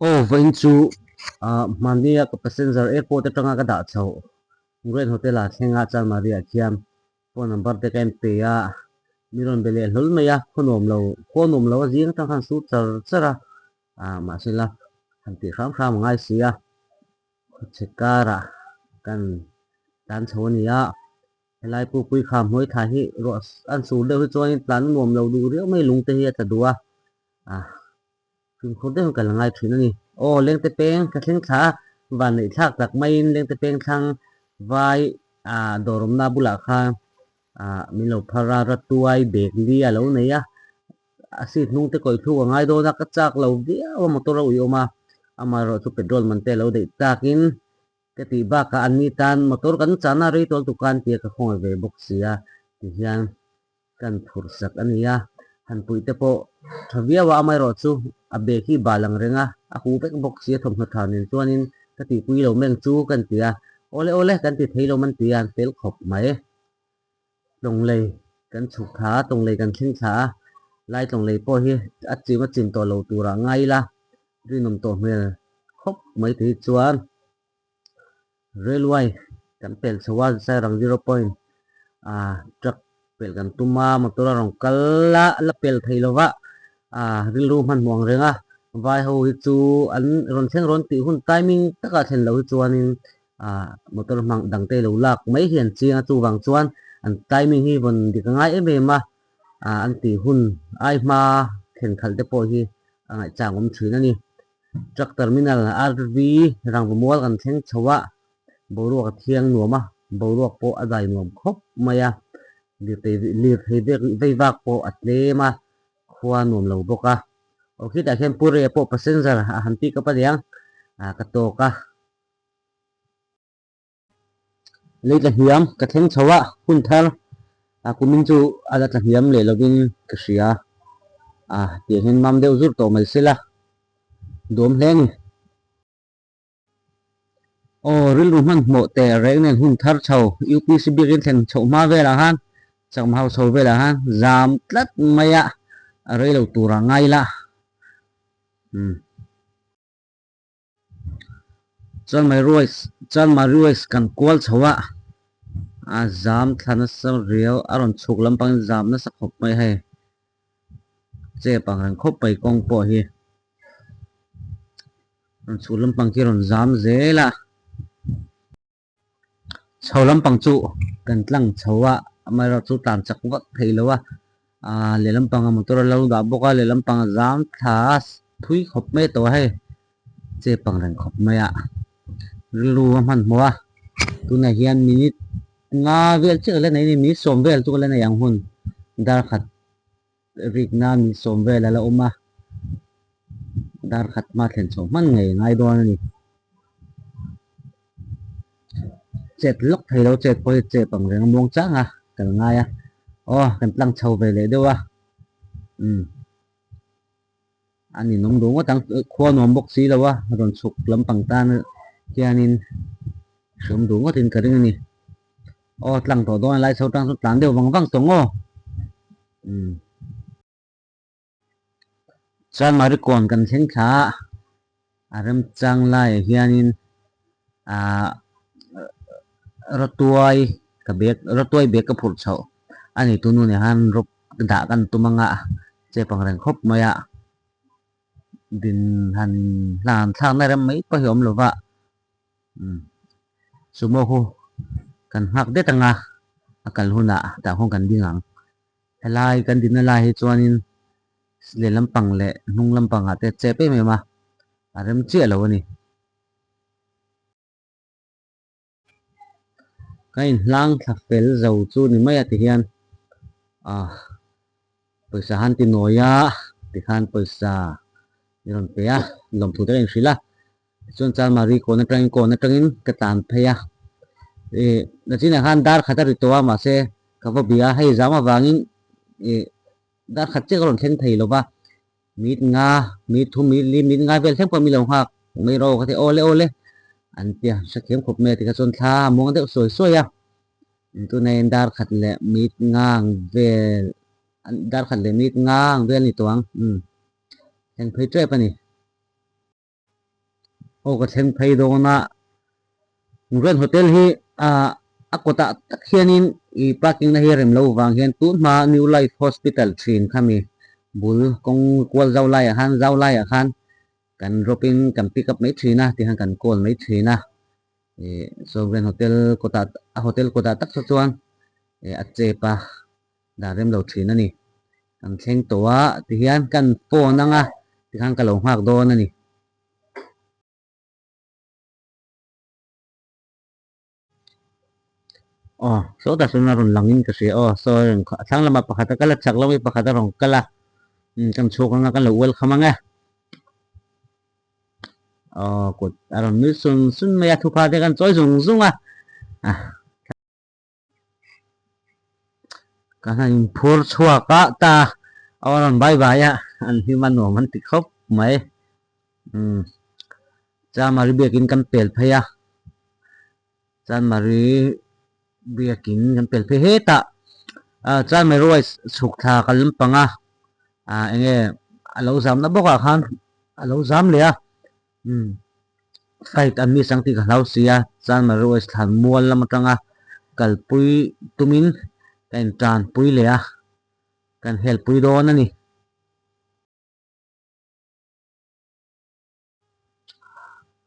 Aw vawiin chu ah hmania ka passenger airport atanga ka dah chhoh Grand Hotel ah thleng a Chanmari ah khian phone number te ka en pe a, mi rawn be leh hlawl mai a, khaw nuam lo khaw nuam lo a zing atang khan sur char char a, ah mahse la han tih hram hram a ngai si a, khawchhe karah kan tlan chho a ni a. Helai pukpui kha hmuai thla hi ruah an sur deuh hi chuanin tlan a nuam lo duh riau mai lung te hi a tla duh a, ah fimkhur deuh hi ka la ngai thin a ni. Aw lengte peng ka thleng thla a, van neih thlak tak maiin lengte peng thlang vai ah dawrawmna bulah khan ah min lo phar a, ratuai bag li a lo nei a, a seat hnung te kawih thluk a ngai dawn a, ka chak lo viau a motor a uiawm a, amaherawh chu petrol man te a lo daih takin Ka tih bakah an ni tan motor kan chahna rei tawl tuk khan tia ka khawngaih ve bawk si a ti hian kan phurh sak a ni a, han puih te pawh tha viau a, amaherawh chu a bag hi bal ang reng a, a huh vek bawk si a thawmhnaw tha nen chuanin ka tihpui lo meng chu kan ti a, awle awle kan ti thei lo man ti a an fel khawp mai. Tawnglei kan chhuk thla a, tawnglei kan thleng thla a, lai tawnglei pawh hi a chim a chim tawh lo turah ngai ila rinawm tawh hmel khawp mai te hi chuan railway kan pel chho a Sairang zero point ah truck pelh kan tum a motor a rawn kal a la pel thei lo va ah rilru hmanhmawh ang reng a vai ho hi chu an rawn thleng rawn tih hun timing takah thlen loh hi chuanin ah motor hmang dang te lo lak mai hi an chiang a chuvang chuan an timing hi vawn dik a ngai em em a ah an tih hun ai hma thlen khalh te pawh hi a ngaihchang awm thin a ni. Truck terminal RV rangva mual kan thleng chho a boruak a thiang nuam a boruak pawh a dai nuam khawp mai a lirthei lirthei vei vak pawh a tlem a khua nuam lo bawk a aw khitah khian Pure pawh passenger a han pick up aniang ah ka tawk a. Lei tla hniam ka thleng chho a, hun thar a kumin chu a la tla hniam leh lovin ka hria a tih hian mam deuh zur tawh mai sela duam hle a ni. Aw rilru hmanhmawh teh reng nen hun thar chho UPC biakin thlen chhoh hma velah khan chakma ho chho velah khan zam tlat mai a, a rei lo turah ngai ila umm. Chalmarius kan kual chho a, a zam thla nasa riau a rawn chhuk lampangin zam nasa khawp mai hei chep ang reng khawp mai kawng pawh hi rawn chhuk lampang khi rawn zam zel a. Chho lampang chu kan tlang chho a, amaherawh chu tlan chak vak thei lo a, aaa lehlam panga motor a lo dah bawk a, lehlam panga zam thla a thui khawp mai tawh a hei, chep ang reng khawp mai a, rilru a hmanhmawh a, tunah hian minute nga vel chiah ka la nei a ni, minute sawm vel chu ka la nei ang hun dar khat rikna minute sawm vel a la awm a, dar khat hma thlen chhoh hman ngei a ngai dawn a ni. Chet lawk thei lo chet pawh hi chep ang reng a muang chang a kal ngai a aw kan tlang chho ve leh deuh a umm a ninawm duh ngawt ang khua nuam bawk si lo a rawn chhuk lampang tan hianin hreawm duh ngawtin ka ring a ni aw tlang tawh dawn a lai chho tang chu tlan deuh vang vang tawh ngaw umm. Chuan Marikawn kan thleng thla a, a remchang laiah hianin ahh rawtuai ka bag rawtuai bag ka phurh chhoh a ni tunu nen khan rawp dah kan tum anga chep ang reng khawp mai a, din han hlan thlakna rem mai pawh hi a awm lo va umm sumo khu kan nghak det anga a kal hunah tah khawn kan ding ang. Helai kan dinna lai hi chuanin lehlam pang leh hnung lampang ah te chep em em a, a rem chiah lo a ni. Ka inhlang thla fel zo chu ni mai a tihian ah pawisa han ti nawi a tikhan pawisa i rawn pe a lawmthu te ka inhrilh a tichuan Chalmari kawn atangin kawn atangin ka tlan phei a ih nachinah khan dar khat a ri tawh a mahse ka va bia a hei zam avangin ih dar khat chiah ka rawn thleng thei lo va mit nga mit thum mit li mit nga vel thleng pawh mi lo nghak mai rawh ka ti awle awle an tia hrethiam khawp mai a tikha chuan thla a muang deuh sawi sawi a tunah hian dar khat leh mit nga ang vel dar khat leh mit nga ang vel a ni tawh ang umm thleng phei tep a ni. Aw ka thleng phei dawn a, Grand Hotel hi ah a kawtah tak hianin ih parking na hi rem lo vang hian tun hma New Life Hospital thin kha mi bul kawng kual zau laiah khan zau laiah khan kan drop in kan pick up mai thin a tikhan kan call mai thin a ih saw Grand Hotel kawtah a hotel kawtah tak saw chuan ih a chep a dah rem lo thin a ni. Kan thleng tawh a tihian kan phone anga tikhan ka lo nghak dawn a ni. Aw sawtah sawn a rawn lang in ka hria aw saw a rawn a thlang lamah pakhat a kal a chak lo mai pakhat a rawn kal a umm kan chhuak anga kan lo welcome ang e aw kut a rawn nui sun sun mai a thupha te kan chawi zung zung a ah. Ka han inphur chhuak a ta a rawn bai bai a an hlim a nuam an ti khawp mai umm Chamari biakin kan pel phei a Chamari biakin kan pel phei hetah ah Chamari ruai chhuk thla ka lampang a ah eng nge a lo zamna bawkah khan a lo zam leh a Umm flight an miss ang tih ka hlau si a, Chanmari West thlan mual lam atanga kalpui tumin ka intanpui leh a, kan helpui dawn a ni.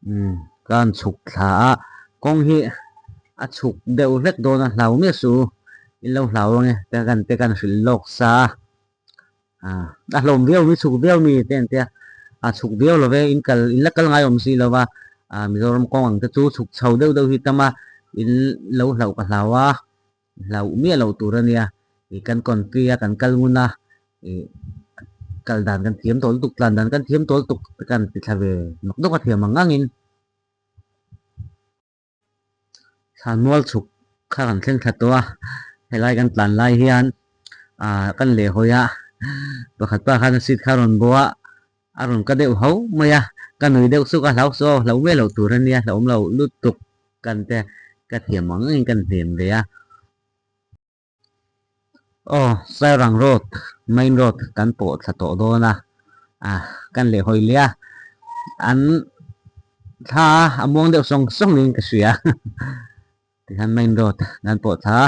Umm ka han chhuk thla a, kawng hi a chhuk deuh hlek dawn a, hlau miah suh u, in lo hlau ange te kan te kan hrilh lawk sa a. Ah a hlawm viau mi chhuk viau mi te an tia a chhuk viau lo ve in kal in la kal ngai awm si lo va ah Mizoram kawng ang te chu chhuk chho deuh deuh hi tam a in lo hlauh ka hlau a hlauh miah loh tur a nia ih kan country a kan kal ngun a ih kal dan kan thiam tawh lutuk tlan dan kan thiam tawh lutuk te kan ti thla ve nawk nawk a thiam ang ang in. Thlanmual chhuk kha kan thleng thla tawh a, helai kan tlan lai hian ah kan leh hawi a, pakhat pa khan a seat kha a rawn bawh a, a rawn ka deuh ho mai a, ka nui deuh suk a, hlau saw hlau miah loh tur a nia, hlauhawm loh lutuk kan te ka thiam ang angin kan hnem ve a. Aw Sairang road main road kan pawh thla tawh dawn a ah kan leh hawi leh a an thla a muang deuh sawng sawng in ka hria tikhan main road kan pawh thla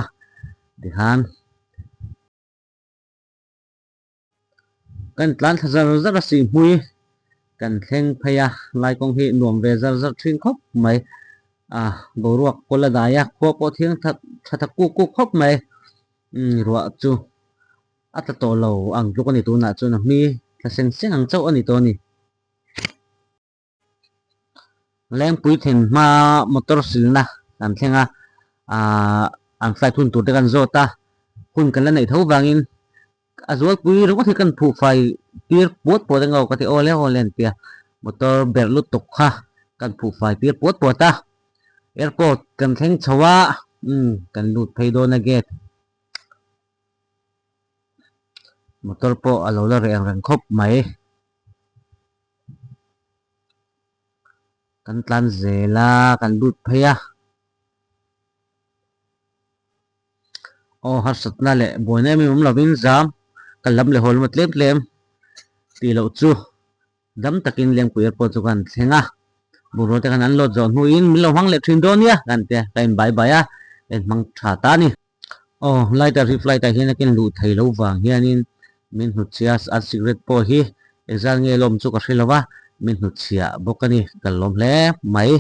tikhan kan tlan thla zar zar a sihhmui kan thleng phei a lai kawng hi nuam ve zar zar thin khawp mai a boruak kawl a dai a khua pawh thiang that tha tha kuk kuk khawp mai umm ruah chu a tla tawh lo ang tluk a ni tunah chuan a hmi thla seng seng ang chauh a ni tawh a ni. Lengpui thlen hma motor silna kan thleng a, aah an flight hun tur te kan zawt a, hun kan la neih tho vangin a zualpui ringawt hi kan phuh fai tir puat puat eng aw ka ti aw le aw le an ti a, motor berh lutuk kha kan phuh fai tir puat puat a, airport kan thleng chho a, umm kan lut phei dawn a gate. Motor pawh a lo la reh ang reng khawp mai. Kan tlan zel a, kan lut phei a. Aw harsatna leh buaina em em awm lovin zam ka lam leh haw lam a tlem tlem tih loh chu dam takin Lengpui airport chu kan thleng a. Bungraw te khan an load zawh hnuin min lo hmang leh thin dawn nia kan ti a, ka in bai bai a, ka in hmang tha ta a ni. Aw lighter hi flight ah hian a ken luh thei lo vang hianin min hnutchhia a cigarette pawh hi engzat nge lawm chu ka hre lo va, min hnutchhia bawk a ni, ka lawm hle mai.